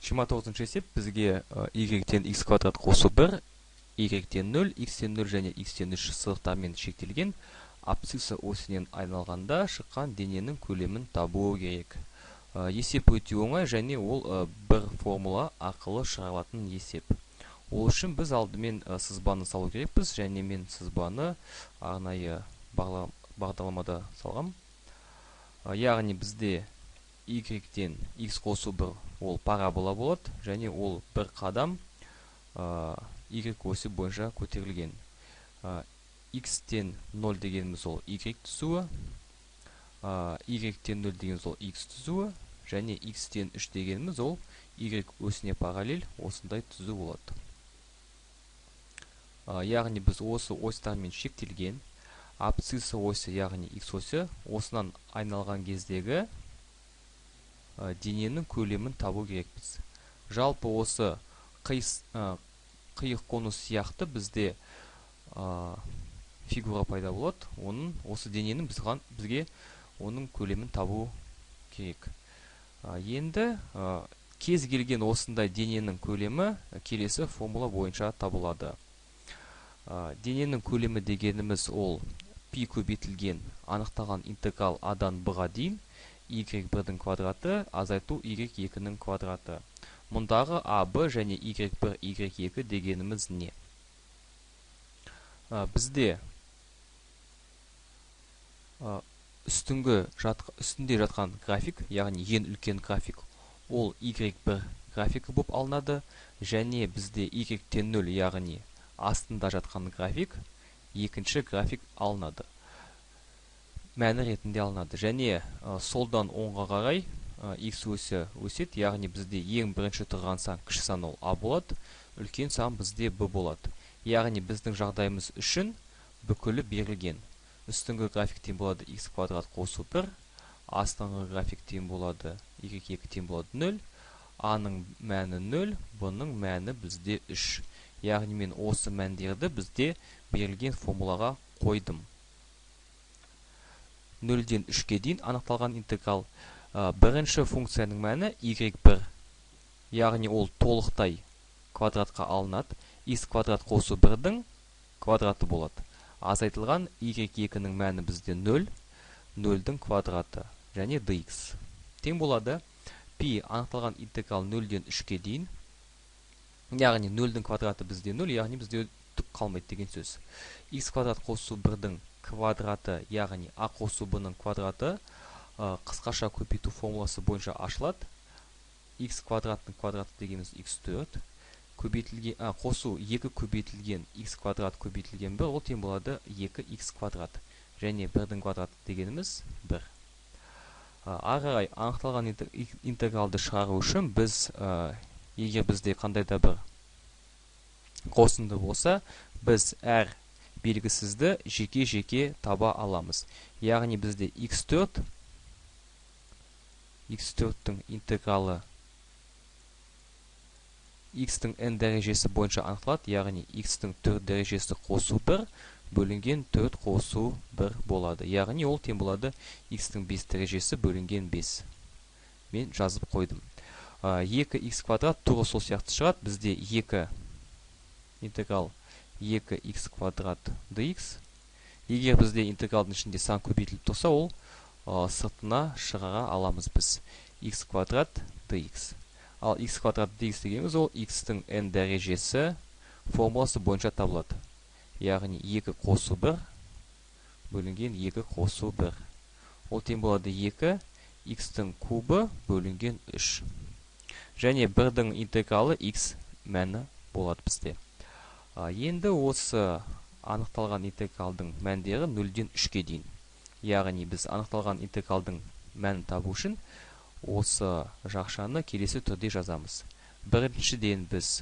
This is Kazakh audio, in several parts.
29-шы есеп бізге y тең x квадрат қосу 1, y тең 0, x тең 0 және x тең 3 сызықтармен шектелген абсцисса осінен айналғанда шыққан дененің көлемін табу керек. Есеп өте оңай және ол бір формула арқылы шығарылатын есеп. Ол үшін біз алдымен сызбаны салу керекпіз және мен сызбаны арнайы бағдарламада салғам. Яғни бізде y тең x қосу 1 ол парабола болады және ол бір қадам y осі бойынша көтерілген. X тең 0 дегеніміз ол y түзуі, y тең 0 дегеніміз ол x түзуі және x тең 3 дегеніміз ол y осіне параллель осындай түзу болады. Яғни біз осы осьтармен шектелген абсцисса осі, яғни x осі, осынан айналған кездегі дененің көлемін табу керекпіз. Жалпы осы қиық конус сияқты бізде фигура пайда болады. Оның осы дененің бізге оның көлемін табу керек. Енді кез келген осындай дененің көлемі келесі формула бойынша табылады. Дененің көлемі дегеніміз ол пи көбейтілген анықталған интеграл а-дан б-ға дейін y1-дің квадраты азайту y2-нің квадраты. Мұндағы а, б және y1, y2 дегеніміз не? Бізде үстінде жатқан график, яғни ең үлкен график, ол y1 графигі болып алынады және бізде y тең 0, яғни астында жатқан график, екінші график алынады. Мәні ретінде алынады. Және солдан оңға қарай x осі өседі, яғни бізде ең бірінші тұрған сан кіші сан ол а болады, үлкен сан бізде б болады. Яғни біздің жағдайымыз үшін бүкілі берілген. Үстіңгі график тең болады x квадрат қосу 1, астыңғы график тең болады y2 тең болады 0, а-ның мәні 0, б-ның мәні бізде 3. Яғни мен осы мәндерді бізде берілген формулаға қойдым. 0-ден 3-ке дейін анықталған интеграл. Бірінші функцияның мәні y1, яғни ол толықтай квадратқа алынады. X квадрат қосу 1-дің квадраты болады. Азайтылған y2-нің мәні бізде 0, 0-дің квадраты және dx. Тең болады пи анықталған интеграл 0-ден 3-ке дейін, яғни 0-дің квадраты бізде 0, яғни бізде түк қалмайды деген сөз. X квадрат қосу 1-дің квадраты, яғни а қосу б-ның квадраты қысқаша көбейту формуласы бойынша ашылады. X квадраттың квадраты дегеніміз x4 көбейтілген қосу 2 көбейтілген x квадрат көбейтілген 1, ол тең болады 2x квадрат және 1-дің квадраты дегеніміз 1. Ары қарай анықталған интегралды шығару үшін біз егер бізде қандай да бір қосынды болса, біз әр белгісізді жеке-жеке таба аламыз. Яғни бізде x4 x4-тің интегралы x-тің n дәрежесі бойынша анықталады, яғни x-тің 4 дәрежесі қосу 1 бөлінген 4 қосу 1 болады. Яғни ол тең болады x-тің 5 дәрежесі бөлінген 5. Мен жазып қойдым. 2x квадрат тура сол сияқты шығады. Бізде 2 интеграл 2x квадрат dx. Егер бізде интегралдың ішінде сан көбейтіліп тұрса, ол сыртына шығара аламыз біз. X квадрат dx. Ал x квадрат dx дегеніміз ол x-тің n дәрежесі формуласы бойынша табылады. Яғни 2 қосу 1 бөлінген 2 қосу 1. Ол тең болады 2 x-тің кубы бөлінген 3. Және 1-дің интегралы x мәні болады бізде. Енді осы анықталған интегралдың мәндері 0-ден 3-ке дейін. Яғни біз анықталған интегралдың мәнін табу үшін осы жақшаны келесі түрде жазамыз. Біріншіден біз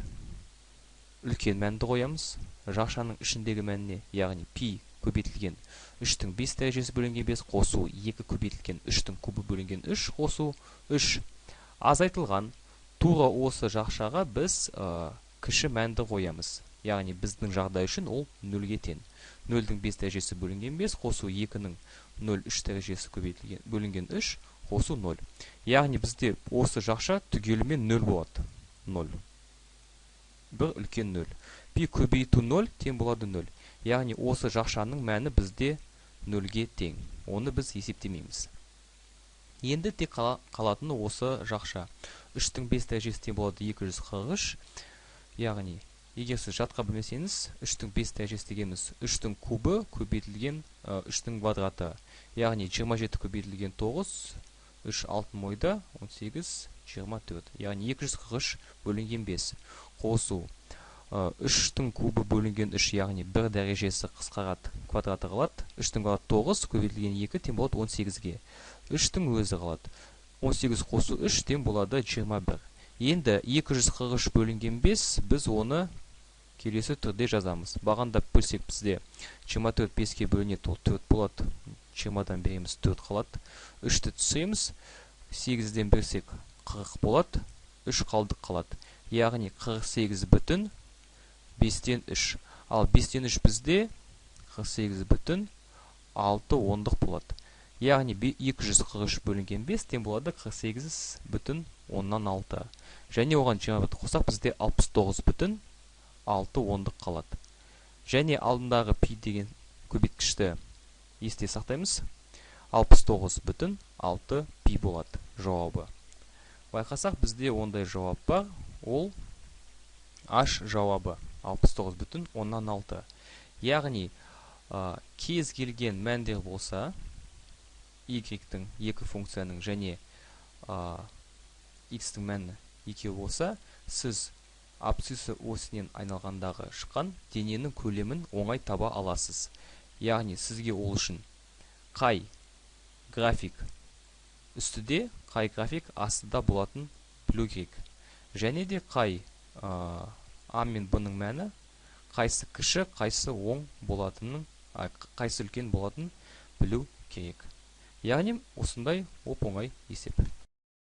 үлкен мәнді қоямыз. Жақшаның ішіндегі мәніне, яғни пи көбейтілген 3-тің 5 дәрежесі бөлінген 5 қосу 2 көбейтілген 3-тің кубы бөлінген 3 қосу 3. Азайтылған тура осы жақшаға біз кіші мәнді қоямыз. Яғни біздің жағдай үшін ол 0-ге тең. 0-дің 5 дәрежесі бөлінген 5 қосу 2-нің 0,3 дәрежесі көбейтілген бөлінген 3 қосу 0. Яғни бізде осы жақша түгелімен 0 болады. 0. Бір үлкен 0. Пи көбейту 0 тең болады 0. Яғни осы жақшаның мәні бізде 0-ге тең. Оны біз есептемейміз. Енді тек қалатыны осы жақша. 3-тің 5 дәрежесі тең болады 243. Яғни, егер сіз жатқа білмесеңіз, 3-тің 5 дәрежесі дегеніміз 3-тің кубы көбейтілген 3-тің квадраты. Яғни 27 көбейтілген 9, 3 алтын мойда, 18, 24. Яғни 243 бөлінген 5. Қосу 3-тің кубы бөлінген 3, яғни 1 дәрежесі қысқарады, квадраты қалады. 3-тің квадраты 9 көбейтілген 2 тең болады 18-ге. 3-тің өзі қалады. 18 қосу 3 тең болады 21. Енді 243 бөлінген 5, біз оны келесі түрде жазамыз. Бағандап бөлсек бізде 24 5-ке бөлінеді, ол 4 болады. 20-дан береміз, 4 қалады. 3-ті түсіреміз, 8-ден берсек 40 болады, 3 қалдық қалады. Яғни 48 бүтін 5-тен 3. Ал 5-тен 3 бізде 48 бүтін 6 ондық болады. Яғни 243 бөлінген 5 тең болады 48 бүтін 6. Және оған 21 қосақ бізде 69 бүтін 6 ондық қалады. Және алдындағы пи деген көбейткішті есте сақтаймыз. 69 бүтін 6 пи болады жауабы. Байқасақ бізде ондай жауап бар. Ол H жауабы 69 бүтін 6. Яғни кез келген мәндер болса, y-тің екі функцияның және x-тің мәні екеу болса, сіз абсцисса осінен айналғандағы шыққан дененің көлемін оңай таба аласыз. Яғни сізге ол үшін қай график үстіде, қай график астыда болатын білу керек. Және де қай А мен Б-ның мәні қайсы кіші, қайсы оң болатынын, қайсы үлкен болатынын білу керек. Яғни осындай оп-оңай есеп.